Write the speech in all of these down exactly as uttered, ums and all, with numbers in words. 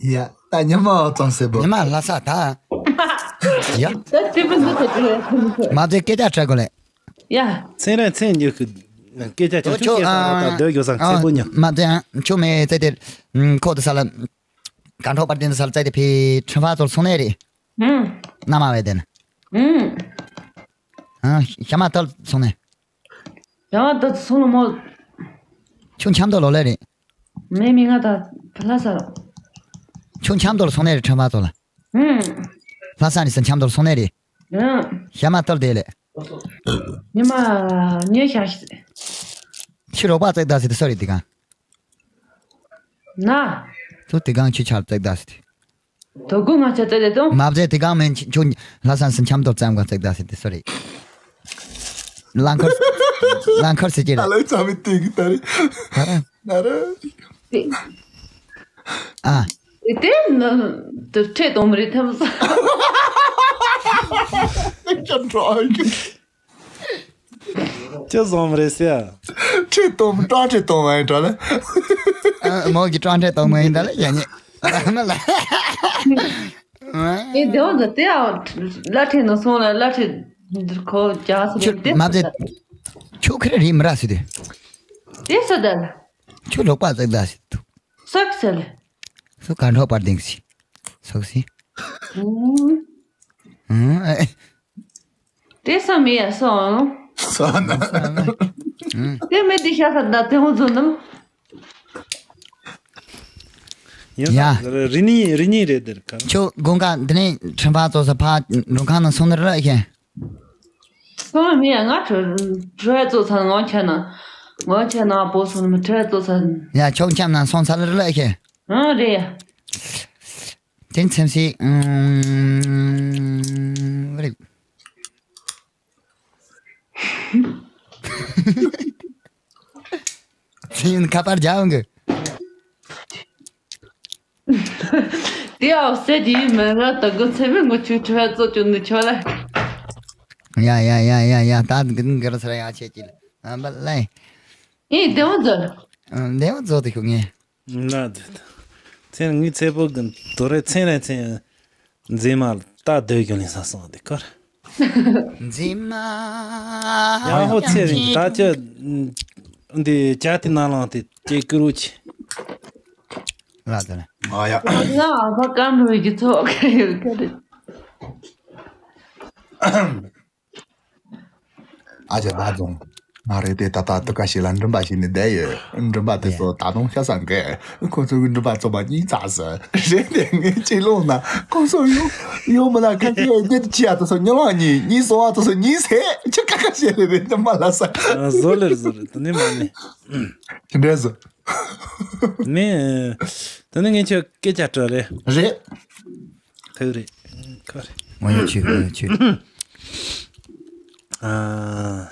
ཡ། ད་ཉི་མ་ཨོ་ཙང་སེ་བོ། ཉི་མ་ལྷ་ས་ད། ཡ། ད་དེ་མི་འདུག་ད་དེ་མ་བརྗེད་སྐད་ཆ་དྲི་དགོས་ལེ། ཡ། ཚན་རིག་ཚན་རྒྱུ་གི་སྐད་ཆ་ཁྱོད་ཁྱོད་ཁྱོད་ཁྱོད་ས་ར་ད་སྡོད་དགོས་སང་ཚེ་པོ་ཉོ། མ་བརྗེད་ཁྱོད་མེད་ཚེ་དེ་ཁོ་དུ་ས་ལ་གང་འཕྲོག་པར་དེ་ས་ལ་ཚེ་དེ་ཕི་ཁྲིམས་ཕ་ཚོར་སོང་ནས་རེད། ཨུམ། ན་མ་བས་དེ་ན། ཨུམ། ཨ་ཤ་མ་ཐལ་སོང་ནས། ཡང་ད་སོང་ལ་མོ། ཁྱོད་འཆམ་དོ་ལོ་ལེ་རེད། མེ་མི་ང་ད་ལྷ་ས་ལ། ཁྱོད་འཆམ་དོ་ལ་སོང་ནས་རེད་ཁྲམ་བ་ཚོ་ལ། ཧུམ། ལྷ་ས་ནས་སུ་འཆམ་དོ་ལ་སོང་ནས་རེད། ཧུམ། ཞྭ་མ་ཐོར་དེ་ལེ། ཉི་མ་ཉེ་ཤ་ཤི། ཁྱི་རོགས་པ་བཙལ་ད་ཟེར་ཏེ་སོ་རེད་དེ་གང་། ན། ཁྱོད་དེ་གང་ཁྱི་ཆར་བཙལ་ད་ཟེར་ཏེ། དོ་དགོང་ང་ཆ་ཙེ་ལེ་དོ། མ་བཟས་དེ་གང་མིན་ཁྱོད་ལྷ་ས་སུ་འཆམ་དོ་བཙལ་ག་བཙལ་ད་ཟེར་ཏེ་སོ་རེད། རླངས་འཁོར། རླངས་འཁོར་ཟེར་གྱི་རེད། ཨ་ལོ་ཚ་མི་དེ་གི་ད་རེད། ཨ་ར། ཨ། དེ་ནི་དུ་ཁྲེ་གཏོང་མི་རེད་ཐམ་ས། ཅི་འདྲ་ཡོད། ཅི་བཟོ་མི་རེད་ཟེར། ཁྲེ་གཏོང་ཀྲང་ཁྲེ་གཏོང་བ་ཡིན་འདྲ་ལ། ཨ་མོ་གི་ཀྲང་ཁྲེ་གཏོང་མ་ཡིན་འདྲ་ལ་ཡ་ཉེ། ཨ་མ་ལ། ཨེ་དེ་བ་ད་དེ་ཨ་ལ་ཁྲེ་ནང་སོང་ལ་ལ་ཁྲེ་འདིར་ཁོ་རྒྱག་སོ་ཁྱོད་རེད་དེ་མ་བཟས། ཁྱོད་ཁ་རེ་རིགས་མི་ར་སི་དེ། དེ་ས་ད་ལ། ཁྱོད་ལོག་པ་ཙག་ད་སི་དུ། སག་ས་ལ། སུ་ག་འགྲོ་པར་དེང་སི། སོག་སི། ཨུམ། ཨུམ། ཨེ། དེ་ས་མི་ཡ་སོང་། སོང་ན། ཨུམ། དེ་མི་དེ་ཤ་ས་ད་དེ་ཧོ་ཛོ་ནམ། ཡིན་ཡ། ས་རི་ནི་རི་ནི་རེད་དེར་ག་ཁྱོད་དགོང་ཀ་འདི་ནས་ཁྲིམས་ཕ་ཚོ་ས་ཕ་མགྲོན་ཁང་ནང་སོང་ནི་ར་ཤེ། སོང་མི་ཡ་ང་ཁྲོ་ཁྲོ་ཙོ་ཚ་ངོ་ཆ་ན། ངོ་ཆ་ན་པོ་སོང་མི་ཁྲོ་ཙོ་ཚ། ཡ་ཁྱོད་འཁྱམ་ན་སོང་ཚ་ལ་ར་ཤེ། ཨ་རེད་ཡ། དེ་མཚམས་སི་ཨུམ་རེད། དེ་ཡིན་ཁ་པར་རྒྱག་འོང་གི། དེ་ཨའོ་སེ་དེ་ཡིན་མིན་ར་ད་གོ་ཚེ་མི་ངོ་ཆུ་ཁྲོ་ཙོ་ཅུ་ནི་ཆོ་ལ། ཡ་ཡ་ཡ་ཡ་ཡ་ད་གི་གི་ར་ས་ར་ཡ་ཆེ་ཅི་ལ་ཨ་བ་ལེ། ཨེ་དེ་བ་ཛོ། ཨ་དེ་བ་ཛོ་དེ་ཁུ་ངེ། ན་དེ། ཚེ་ངའི་ཚེ་པོ་གི་དོ་རེ་ཚེ་རེ་ཚེ། མཛེས་མ་ལ་ད་སྡོད་རྒྱུ་ལེན་ས་སོང་དེ་ཀར། མཛེས་མ། ཡང་ཧོ་ཚེ་རིང་ད་ཅི། འདི་ཅ་དེ་ནང་ལངས་ཏེ་ཅེ་ཀི་རུ་ཆི། ལ་དེ་ལ། ཨ་ཡ། ང་ཨ་ཕ་ཀམ་རུ་གི་ཚོགས་ཁ་ཡོད་ཀ་རེད། ཨ་ཅག་ད་རྫོང་། ང་རེ་དེ་ད་ལྟ་དུ་ཀ་ཞིག་ལ་མགྲིན་པ་ཞིག་ནས་བསྡད་ཡོད། མགྲིན་པ་དེ་ཚོ་ད་དུང་ཤ་ཟ་འགས། ཁོ་ཚོ་གི་མགྲིན་པ་བཙོག་པ་གཉིས་ཚ་ཟེར། རེད་དེ་ངས་ཅི་ལོང་ན་ཁོ་ཚོ་ཡོང་ཡོང་མི་ན་ཁ་ཁྱེད་གཉིད་ཆི་ཡ་དེ་ཚོ་ཉི་ལོང་གཉིས་གཉིས་སོང་བ་དེ་ཚོ་གཉིས་ཟེར་ཁྱི་ཀ་ཀ་བཤད་ལེ་རེད་མགྲིན་པ་ལ་ཟ། ཨ་བཟོ་ལེར་བཟོ་ལེར་དེ་ནས་མ་ནི། ཅི་འདྲས་ཟེར། མེ། དེ་ནས་ངས་ཁྱོད་སྐད་ཆ་དྲི་རེད། རེད། ཁོ་རེད། ཁོ་རེད། ངོ་ཡ་ཆུ་ངོ་ཡ་ཆུ། ཨ།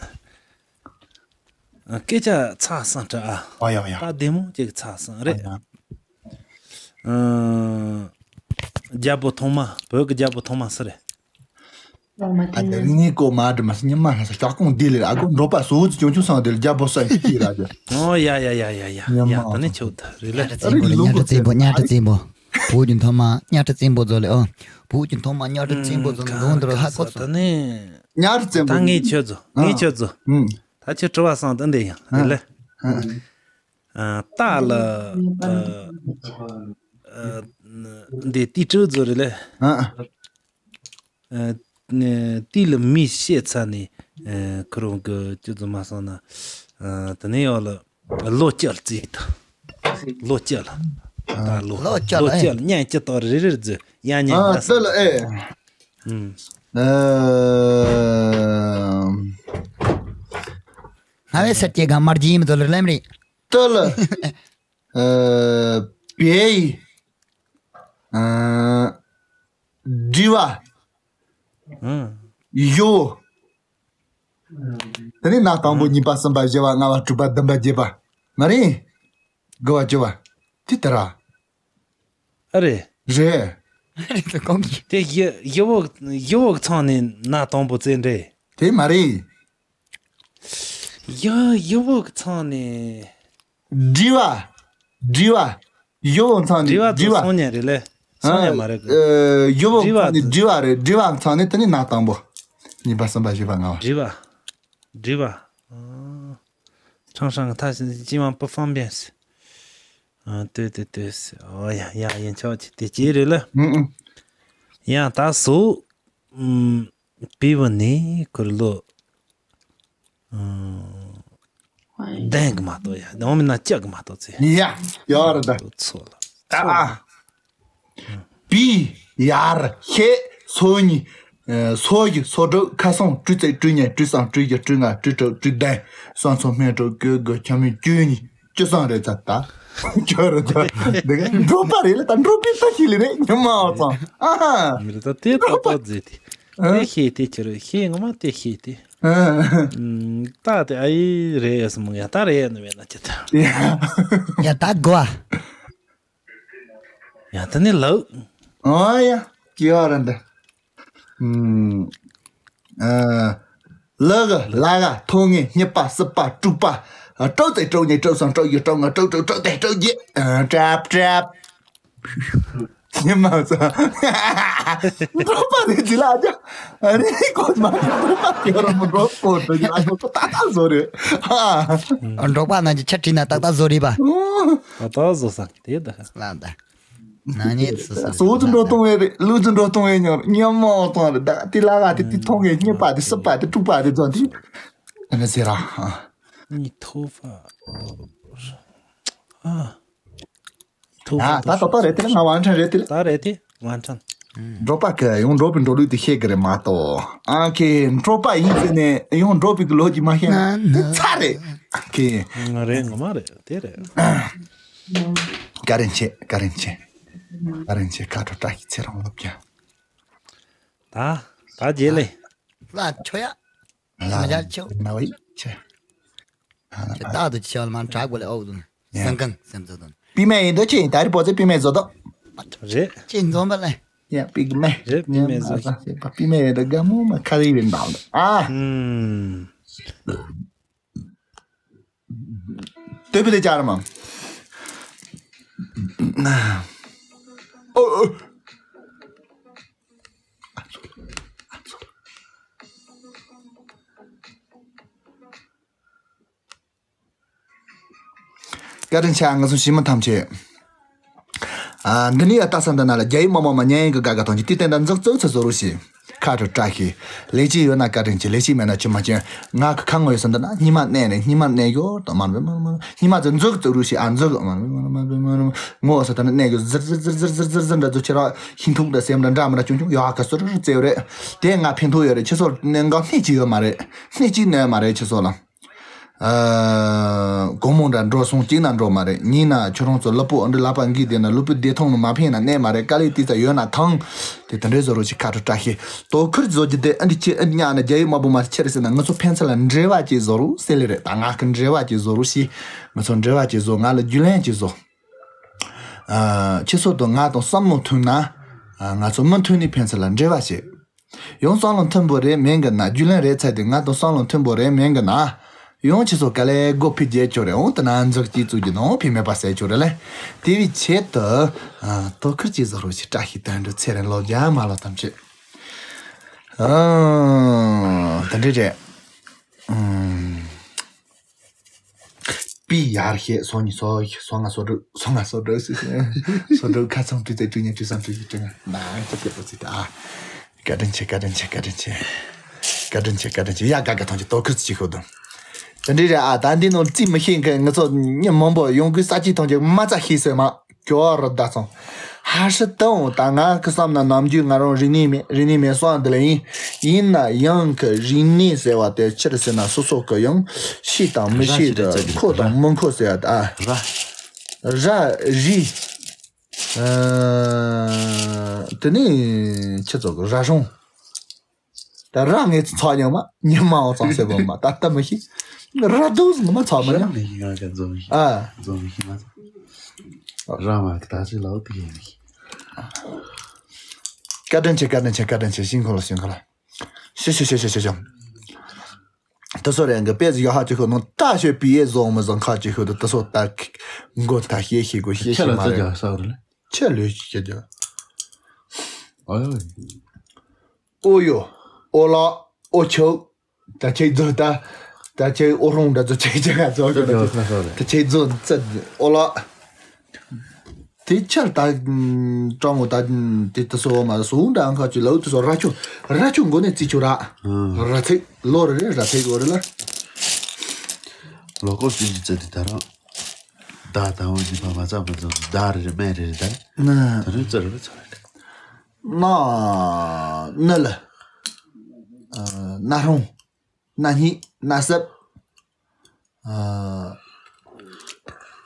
སྐད་ཆ་ཚ་སང་དྲི་ཨ། ཨ་ཡ་ཡ། ད་བདེ་མོ་ཅིག་ཚ་སང་རེད། ཨ་ཡ། ཨ། རྒྱལ་པོ་ཐོག་མ་བོད་ཀྱི་རྒྱལ་པོ་ཐོག་མ་སུ་རེད། ཨ་ནི་ངའི་གོ་མ་འདྲི་མ་སི་ཉི་མ་ལྷ་ས་ལྕགས་ཀོང་ལྡི་ལི་ལ་ཨ་གོ་འགྲོ་པ་སོ་ཙི་ཅུང་ཆུང་སང་དེ་ལ་རྒྱལ་པོ་སོ་ཡི་ལ་རྒྱལ། ཨོ་ཡ་ཡ་ཡ་ཡ་ཡ་ཉི་ཡ་མ་ད་ནི་ཆོག་ད་རེད་ལ། ཉ་ཁྲི་བཙན་པོ་ཉ་ཁྲི་བཙན་པོ་ཉ་ཁྲི་བཙན་པོ། བོད་ཀྱི་མཐོ་དམན་ཉ་ཁྲི་བཙན་པོ་ཚོ་ལ་ཨོ། བོད་ཀྱི་མཐོ་དམན་ཉ་ཁྲི་བཙན་པོ་ཚོ་ལ་འདོན་དུ་ཧ་གོ་སོང་། ད་ནི། ཉ་ཁྲི་བཙན་པོ། ད་ངས་ཁྱོད་ཚོ་ངས་ཁྱོད་ཚོ། ད་ཁྱོད་དྲི་བ་སང་ད་འདི་ཡང་རེད་ལ། ཨ། རྟ་ལ། ཨ། ཨ། འདི་ཏི་ཀྲུ་ཛོ་རེད་ལེ། ཨ། ཨ། ནི་ཏི་ལ་མི་བཤད་ཚར་ནས། ཨ། ཁོ་རང་གི་ཅི་ཙམ་མ་སོང་ན། ཨ། དེ་ནས་ཡང་ལ་ལོ་བཅལ་རྩིས་དང་། ལོ་བཅལ། ད་ལོ་ལོ་བཅལ་ལོ་བཅལ་ཨེ། སྙན་ཅི་ཏོ་རེ་རེ་རྫི་ཡ་ཉེ་ཨ་ཡ་ས། ལ་ཨེ། ཨུམ། ཨ། ང་བས་སར་སྐྱེ་གང་མར་གྱི་ཡིན་མི་ཚོ་ལ་ལེམ་རེད། ཏི་ལ། ཨ། བེ་ཡི། ཨ། དྲི་བ། ཨུམ། ཡོ། དེ་ནས་ན་དང་པོ་གཉིས་པ་གསུམ་པ་བཞི་བ་ལྔ་བ་དྲུག་པ་བདུན་པ་བརྒྱད་པ། མ་རེད། དགུ་བ་བཅུ་བ། དེ་ལྟར་ར། ཨ་རེད། རེད། རེད་དོ་གོང་གི། དེ་ཡི་ཡི་བོ་ཡི་བོ་གི་ཚང་ནས་ན་དང་པོ་བཙལ་འདྲེ། དེ་མ་རེད། ཡ་ཡི་བོ་གི་ཚང་ནས། དྲི་བ། དྲི་བ། ཡོ་བོ་ཚང་ནི་བྲིས་པ་ཚོ་སོང་ཉན་རེད་ལེ། སོང་ཉན་མ་རེད་གི། ཡོ་བོ་ཚང་ནི་བྲིས་པ་རེད། བྲིས་པ་ཚང་ནི་དེ་ནི་ན་དང་པོ། གཉིས་པ་གསུམ་པ་བཞི་པ་ལྔ་པ། བྲིས་པ། བྲིས་པ། ཁྲང་ཧྲང་གི་ཐ་ཞིན་ཅི་མང་པོ་ཕང་བེན་སི། ཨ་ཏོས་ཏོས་ཏོས། ཨོ་ཡ་ཡ་ཡིན་ཆོག་ཅི་དེ་ཅི་རེད་ལེ། ཡང་ད་སུ། པི་བ་ནི་ཁུར་ལོ། བདེན་གི་མ་གཏོགས་ཡ། འོ་མིན་ན་ལྕགས་གི་མ་གཏོགས་ཚེ། ཡ། ཡོ་ར་ད། ཚོ་ལ། ཨ་ཨ། པི། ཡར། ཤེ། སོ་གཉིས། སོ་བཞི། སོ་དྲུག་ཁ་སང་། དྲུག་ཙེ། དྲུག་ཉེ། དྲུག་སང་། དྲུག་བཞི། དྲུག་ལྔ། དྲུག་དྲུག་དྲུག་བདུན། སང་ཚོ་སྨན་དྲུག་བཅུ་དགུ། ཁྱ་མི་བཅུ་གཉིས། བཅུ་སང་རེད་ཚ་ད། ཁྱོད་རེད་ད། འདི་ག་འགྲོ་པ་རེད་ལ་ད། འགྲོ་པའི་ལྟ་ཤེས་ལེ་རེད། ཉི་མ་བ་ཚང་། ཨ་ཧ། མི་རེད་ད། དེ་ཏག་ཏག་མཛད་དེ། དེ་ཤེས་དེ་ཁྱེར་ཤེས་ངོ་མ་དེ་ཤེས་དེ། ད་དེ་ཨ་ཡི་རེད་ཡ་སི་མོ་ཡ་ད་རེད་ཡ་ནི་མེད་ན་ཅི་ད། ཡ་ད་གོ་ཨ། ཡ་ད་ནི་ལགས། ཨོ་ཡ། ཀི་ཡོ་ར་འདི། ཨ། ལ་ག་ལ་ག་ཐོ་ངེ་གཉིས་པ་སི་པ་དྲུག་པ། དྲུག་ཙེ། དྲུག་ཉེ། དྲུག་སང་། དྲུག་བཞི། དྲུག་ལྔ། དྲུག་དྲུག་དྲུག་བདུན། དྲུག་བརྒྱད། ཀྲབ་ཀྲབ། ཉི་མ་ཚ། འགྲོ་པ་རེད་ཅི་ལ་ཨ་ཅག་ཨ་རེ་ཀོ་མ་འགྲོ་པ་ཡོ་ར་མོ་འགྲོ་པོ་འགྲོ་ཅི་ལ་ཨ་ཅག་ཏག་ཏག་བཟོ་རེད། ཨ། འགྲོ་པ་རྣམས་ཀྱི་ཆ་བྲིས་ན་ཏག་ཏག་བཟོ་རེད་པ། ཏག་ཏག་བཟོ་ས་དེ་ད། ལ་ད། ན་ནི་ཚི་ས། སོ་ཚུ་འགྲོ་གཏོང་བས་རེད། ལུ་ཚུ་འགྲོ་གཏོང་བས་ཉོར་ཉམ་མོ་གཏོང་རེད། ད་དེ་ལ་ག་དེ་དེ་ཐོང་གས་གཉིས་པ་དེ་སི་པ་དེ་དྲུག་པ་དེ་ཚོ་དེ། ཨ་ནི་ཟེར་ར། ཨ། ཉི་ཐོ་ཕ། ཨ། ཐོ་ཕ། ད་ཏོ་ཏོ་རེད་དེ་ལ་ང་ཝང་ཁྲན་རེད་དེ་ལ། ད་རེད་དེ་ཝང་ཁྲན། འགྲོ་པ་གི་ཡང་འགྲོ་པའི་འགྲོ་ལུགས་དེ་ཤེས་གི་རེད་མ་གཏོགས། ཨ་ཁེ་འགྲོ་པ་ཡིན་ཟེར་ནས་ཡང་འགྲོ་པའི་གི་ལོ་རྒྱུས་མ་ཤེས་ན་ཚ་རེད། ཨ་ཁེ། ང་རེད་ངོ་མ་རེད་དེ་རེད། བཀའ་དྲིན་ཆེ། བཀའ་དྲིན་ཆེ། བཀའ་དྲིན་ཆེ། ཁ་དྲོ་བཀྲ་ཤིས་ཚེ་རིང་ལོ་བརྒྱ། ད་ད་རྗེས་ལེ། ལ་ཆོ་ཡ། ལ་མ་ཇར་ཆོ། ན་བའི་ཆེ། ད་དུ་ཆེ་བ་མ་དྲག་པོ་ལེ་ཨོ་དུ། ཡ། སེམས་གང་སེམས་ཚོ་དུ། པི་མེ་ཡིན་དོ་ཆེ་ཡིན། ད་རི་པོ་ཚེ་པི་མེ་བཟོ་དོ། རེད། ཆེ་འཛོམས་པ་ལེ། ཡ་པི་མེ། རེད་པི་མེ་བཟོ། པི་མེ་ཡིན་དོ་དགའ་མོ་མ་ཁ་རི་བིན་དང་། ཨ། ཨུམ། ཏོ་པི་ལེ་ཅར་མ། ཨོ། བཀའ་དྲིན་ཆེ། ང་ཚོ་ཞི་མི་ཐམས་ཅད། ཨ། འདི་ནི་ཡ་ལྟ་ས་འདི་ན་ལ་རྒྱ་ཡིག་མ་མོ་མ་ཉན་ཡིན་གི་ག་ག་དང་གི་དུས་བསྟན་དང་འཛག་ཙུག་ཚ་བཟོ་རུ་ཞིག་ཁ་དྲོ་བཀྲ་ཤིས། ལས་བྱེད་ཡོད་ན་བཀའ་དྲིན་ཆེ། ལས་བྱེད་མེད་ན་ཆུ་མ་ཅན། ང་གི་ཁ་ངོ་ཡོད་ས་འདི་ན་སྙི་མ་གནས་ནས་སྙི་མ་གནས་ཡོད་དོ་མ་རུ་མ་རུ་མ་རུ། སྙི་མ་ཚོ་འཛག་ཙུག་རུ་ཞིག་ཨ་འཛག་མ་རུ་མ་རུ་མ་རུ་མ་རུ། ངོ་ས་ད་ན་གནས་ཡོད་ཟིར་ཟིར་ཟིར་ཟིར་ཟིར་ཟིར་འདྲ་ཚོ་ཁྱེད་རང་ཤིང་ཐུག་འདྲ་སེམས་འདྲ་འདྲ་མི་འདྲ་ཆུང་ཆུང་ཡོད་ཨ་ཁ་སོ་རུ་རུ་བཙལ་རེད། དེ་ང་ཕན་ཐོགས་ཡོད་རེད། ཁྱེད་ཚོ་གནས་འགག་སྣེ་གཅིག་ཡོད་མ་རེད། སྣེ་གཅིག་གནས་མ་རེད་ཁྱེད་ཚོ་ལ། ཨ། དགོང་མོ་འདྲ་འགྲོ་སོང་གཅིག་ན་འགྲོ་མ་རེད། ཉིན་ན་ཁྱོད་རང་ཚོ་ལུས་པོ་འདི་ལག་པ་འགི་བསྡད་ན་ལུས་པོ་བདེ་ཐང་ལ་མ་ཕན་ན་གནས་མ་རེད། དཀའ་ལས་དེ་ཚ་ཡོད་ན་ཐང་། དེ་དེ་འདྲའི་བཟོ་རོགས་ཅིག་ཁ་དྲོ་བཀྲ་ཤིས། དོ་ཁུར་བཟོ་རྒྱུ་དེ་ཨ་འདི་ཅི་ཨ་འདི་ཉག་ན་རྒྱ་ཡིག་མ་བུ་མ་ཆེར་ཟེར་ན་ང་ཚོ་ཕན་ཚུན་ལ་འབྲེལ་བ་ཅིག་བཟོ་རོགས་ཟེར་ལེ་རེད། ད་ང་གི་འབྲེལ་བ་ཅིག་བཟོ་རོགས་ཞེས་ང་ཚོ་འབྲེལ་བ་ཅིག་བཟོ། ང་ལ་རྒྱུས་ལོན་ཅིག་བཟོ། ཨ། ཁྱེད་ཚོ་དང་ང་དང་བསམ་བློ་མཐུན་ན། ཨ། ང་ཚོ་མུ་མཐུད་ནས་ཕན་ཚུན་ལ་འབྲེལ་བ་བྱེད། ཡང་བསམ་བློ་མཐུན་པོ་རེད་མིན་གི་ན། རྒྱུས་ལོན་རེད་ཚར་དུས་ང་དང་བསམ་བློ་མཐུན་པོ་རེད་མིན་གི་ན། ཡང་ཁྱེད་ཚོ་ག་ལེ་སྒོ་ཕྱེ་རྒྱལ་ཆོག་རེད། འོང་དེ་ན་འཛུགས་ཀྱིས་བཙུགས་རྒྱུ་ནང་ཕན་མེད་པ་ཟེར་ཆོག་རེད་ལེ། དེ་བའི་ཆེད་དུ། ཨ། དོ་ཁུར་གྱིས་བཟོ་རོགས་ཞེས་བཀྲ་ཤིས་དོན་གྲུབ་ཚེ་རིང་ལོ་བརྒྱ་མ་ལོ་ཐམས་ཅད། ཨ། དེ་འདྲ་རེད། ཨུམ། པི་ཡར་ཤེ་སོ་གཉིས་སོ་བཞི་སོ་ལྔ་སོ་དྲུག་སོ་དྲུག་སོ་དྲུག་སོ་དྲུག་ཁ་ཚང་དྲུག་ཙེ་དྲུག་ཉེ་དྲུག་སང་དྲུག་བཞི་དྲུག་ལྔ་ན་ཁྱབ་ཁྱབ་པོ་ཚིག་ད། ཨ། བཀའ་དྲིན་ཆེ། བཀའ་དྲིན་ཆེ། བཀའ་དྲིན་ཆེ། བཀའ་དྲིན་ཆེ། བཀའ་དྲིན་ཆེ། ཡ་ག་ག་ཐང་ཆེ་དོ་ཁུར་ཚི་ཆི་ཤོད་དང་། དེ་འདྲའི་རེད། ཨ། ད་འདི་ནང་རྩིས་མི་ཤེས་མཁན་ང་ཚོ་མི་མང་པོ་ཡོང་གི་ས་ཅི་ཐང་ཆེ་མ་རྩ་ཤེས་སོས་མ། སྐྱོ་བ་རུ་བདག་ཚང་། ཧ་ཧྲི་ཏང་ད་ང་གི་བསམ་ན་ནམ་རྒྱུན་ང་རང་རིག་གནས་མེད་རིག་གནས་མེད་སོང་འདི་ལ་ཡིན། ཡིན་ན་ཡང་གི་རིག་གནས་ཟེར་བ་དེ་ཕྱིར་ཟེར་ན་སོ་སོ་གི་ཡང་ཤེས་དང་མི་ཤེས་དང་མཁོ་དང་མི་མཁོ་ཟེར་བ་ད། ར། ར་རི། ཨ། དེ་ནས་ཁྱེད་ཚོ་གི་ར་གཞུང་། ད་ར་ངས་ཚོ་ཚོགས་ཉམས་མ་ཉམས་མ་འོང་ཙང་ཟེར་བོ་མ་ད་ལྟ་མི་ཤེས། ར་དུ་ཟིན་མ་ཚོགས་མ་ར་ཉམས། མི་ཤེས། ང་ག་འཛོམས་མི་ཤེས། ཨ། འཛོམས་མི་ཤེས་མ་ཚོགས། ར་མ་ད་ཅི་ལའོ་དེ་ཡིན་མི་ཤེས། བཀའ་དྲིན་ཆེ། བཀའ་དྲིན་ཆེ། བཀའ་དྲིན་ཆེ། ཤིང་ཁོ་ལ་ཤིང་ཁོ་ལ། ཤི་ཤི་ཤི་ཤི་ཤི་ཤི། དེ་ཚོ་རང་གི་དཔེ་ཟིག་ཡོད་ཧ་ཅི་ཤོད་ནང་ད་ཤོད་པི་ཡེ་བཟོ་མི་བཟོ་ཁ་ཅི་ཤོད་དུ་དེ་ཚོ་ད་མགོ་ད་ཤེས་ཤེས་དགོས་ཤེས་ཤེས་མ་རེད། ཁྱེད་ལ་ཙི་རྒྱག་ས་རེད། ཁྱེད་ལོས་ཤེས་རྒྱག་ཨོ་ཡོ། ཨོ་ཡོ། ཨོ་ལ། ཨོ་ཆོག་ད་ཁྱེད་ཚོ་ད། ད་ཁྱེད་ཨོ་རོང་འདྲ་ཚོ་ཁྱེད་ཁྱེད་ང་ཚོ་ཙི་རྒྱག་ས་ས་རེད། ད་ཁྱེད་ཚོ་ཙི་ཨོ་ལ། དེ་ཆར་ད་ཀྲང་འོ་ད་དེ་དེ་སོ་མ་སུ་འདྲ་ཨང་ཁ་ཅི་ལའུ་དེ་སོ་ར་ཆུ་ར་ཆུ་མགོ་ནས་རྩི་ཆུ་ར། ཨང་། ར་ཚེག་ལོ་རེ་རེ་ར་ཚེག་ལོ་རེ་ལ། ལོ་ཀོ་སུ་ཡི་ཙི་དེ་ད་རང་། ད་ད་འོ་ཉི་མ་མ་ཙམ་མ་ཙམ་ད་རེ་རེ་མེ་རེ་རེ་ད། ན། ད་རེ་ཙི་རེ་རེ་ཙི་རེ། ན། ན་ལ། ཨ། ན་ཧྲོང་། ན་ཧི། ན་སབ། ཨ།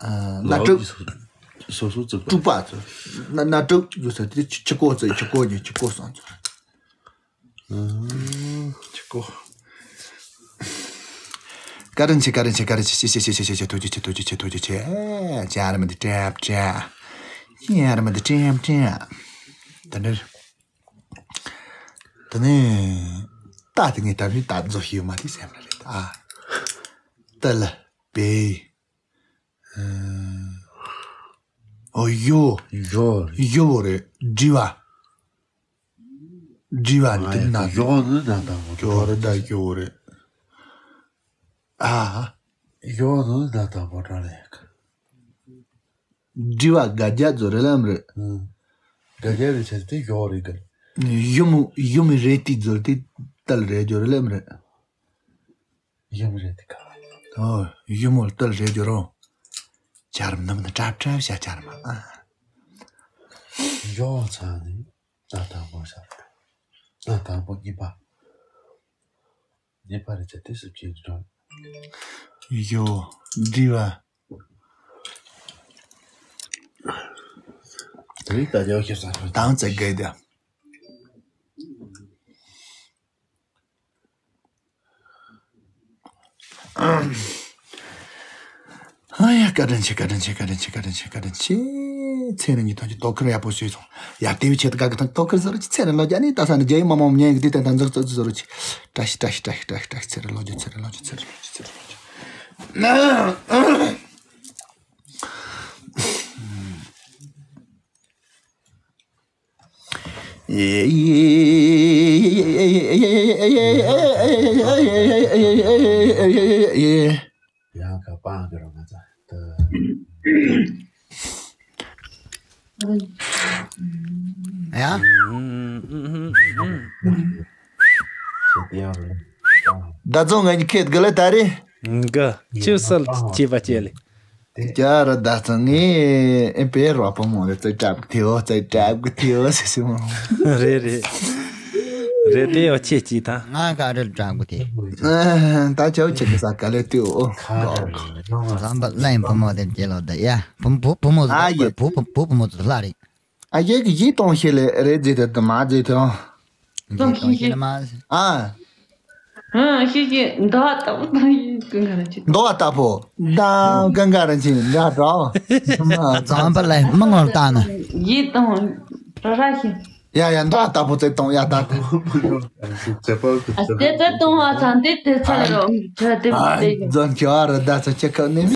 ཨ། ན་དྲུག་སོ་སོ་ཙི་དྲུག་པ་ཙི། ན་ན་དྲུག་ཡོད་ས་དེ་ཆི་ཆི་ཀོ་ཙི་ཆི་ཀོ་ཉི་ཆི་ཀོ་སང་ཙི། ཨ། ཆི་ཀོ། བཀའ་དྲིན་ཆེ། བཀའ་དྲིན་ཆེ། བཀའ་དྲིན་ཆེ། ཆེ་ཆེ་ཆེ་ཆེ་ཆེ་ཆེ། ཐུགས་རྗེ་ཆེ། ཐུགས་རྗེ་ཆེ། ཐུགས་རྗེ་ཆེ། ཅེ་ཨ་ར་མ་དི་ཀྲེབ་ཀྲེ། ཡེ་ཨ་ར་མ་དི་ཀྲེབ་ཀྲེ། ད་ནི། ད་ནི། ད་དེ་ངས་ད་ཕི་ད་རྫོགས་ཤིག་ཡོད་མ་དེ་སེམས་ལ་རེད་ཨ། ད་ལ་པེ། ཨོ་ཡོ། ཡོ། ཡོ་རེད། དྲི་བ། དྲི་བ་འདི་ན་ཡོ་ནི་ན་དང་པོ་ཡོ་རེད་ད་ཡོ་རེད། ཨ། ཡོ་ནི་ན་དང་པོ་དྲ་ལེགས། དྲི་བ་དགའ་རྒྱ་ཚོ་རེད་ལམ་རེད། དགའ་རྒྱ་རེད་ཆེ་དེ་ཡོ་རེད་གི། ཡོ་མོ་ཡོ་མི་རེད་དེ་ཚོ་དེ་ཏལ་རེད་ཡོ་རེད་ལམ་རེད། ཡོ་མི་རེད་དེ་ག་ལ་ཡོ། ཨོ་ཡོ་མོ་ཏལ་རེད་ཡོ་རོ། ཆར་མནམ་ན་ཀྲབ་ཀྲབ་བྱ་ཆར་མ་ཨ། ཡོ་ཚ་ནི་ན་དང་པོ་ཤར་ན་དང་པོ་གཉིས་པ། ཉེས་པ་རེ་བྱ་དེ་སུ་བྱེད་འགྲོ། ཡོ། དྲི་བ། དེ་རིང་ད་རྒྱལ་བ་ཁྱེད་ས་དང་ཙེ་གེ་དེ། ཨ་ཡ། བཀའ་དྲིན་ཆེ། བཀའ་དྲིན་ཆེ། བཀའ་དྲིན་ཆེ། བཀའ་དྲིན་ཆེ། བཀའ་དྲིན་ཆེ། ཚེ་རིང་གཉིས་ཐོན་གྱི་དོ་ཁུར་ཡག་པོ་བྱས་སོང་། ཡ་དེ་བའི་ཆེད་དུ་དགའ་གི་ཐང་དོ་ཁུར་བཟོ་རུ་ཆེ། ཚེ་རིང་ལོ་རྒྱ་ནི་ད་ས་ནི་རྒྱ་ཡི་མ་མོ་མཉན་གི་དེ་ལྟ་ད་འཛག་ཙག་ཙི་བཟོ་རུ་ཆེ། བཀྲ་ཤིས་བཀྲ་ཤིས་བཀྲ་ཤིས་བཀྲ་ཤིས་བཀྲ་ཤིས། ཚེ་རིང་ལོ་རྒྱ་ཚེ་རིང་ལོ་རྒྱ་ཚེ་རིང་ལོ་རྒྱ། ཡང་ག་པང་གི་རོ་ང་ཚ་ད། ཡ། ད་ཚོ་ང་གཉིས་ཁེད་གི་ལ་ད་རེ། འགའ་ཅི་སལ་ཅི་བ་ཅི་ལེ། དེ་ཀྱ་ར་ད་ཚང་ངས་ཨེ་པེ་རོ་པོ་མོ་ལེ་ཙེ་ཀྲབ་གི་ཐེའོ་ཙེ་ཀྲབ་གི་ཐེའོ་སི་སི་མོ། རེད་རེད། རེད་དེ་ཡོ་ཆེ་ཅི་ད། ང་ག་རེ་ཀྲབ་གི་ཐེ། ད་ཆའོ་ཆེ་གི་ས་ག་ལེ་ཏེའོ། ཟམ་པ་ལན་བུ་མོ་དེ་ཀྱེ་ལོ་ད་ཡ། བུ་བུ་བུ་མོ་ཨ་ཡེ། བུ་བུ་བུ་བུ་མོ་ཚོ་ལ་རེད། ཨ་ཡེ་གི་ཡི་གཏོང་ཤེས་ལེ་རེད་ཟེར་ཏེ་དུ་མ་ཟེར་ཏེ་ཨང་། ཡི་གཏོང་ཤེས་ལེ་མ་ཟེར། ཨ། ཧ་ཤི་ཤི་མདོག་ལྟ་བུ་དང་ཡིན་ཀུན་ག་ར་ཅི། མདོག་ལྟ་བུ་དང་ཀུན་ག་ར་ཅི་འདྲ་འགྲོ། འཛམ་བུ་གླིང་མི་ངོར་བལྟ་ན། ཡིད་དང་ར་ར་ཤི། ཡ་ཡ་མདོག་ལྟ་བུ་ཙེ་གཏོང་ཡ་ད་ད། ཨ་ཙེ་ཙེ་གཏོང་བ་ཚང་དེ་དེ་ཚ་རོ་ཆ་དེ་དེ། ཨ་ཛོན་ཁྱོ་ར་ད་ཚ་ཆེ་ཁ་ནི།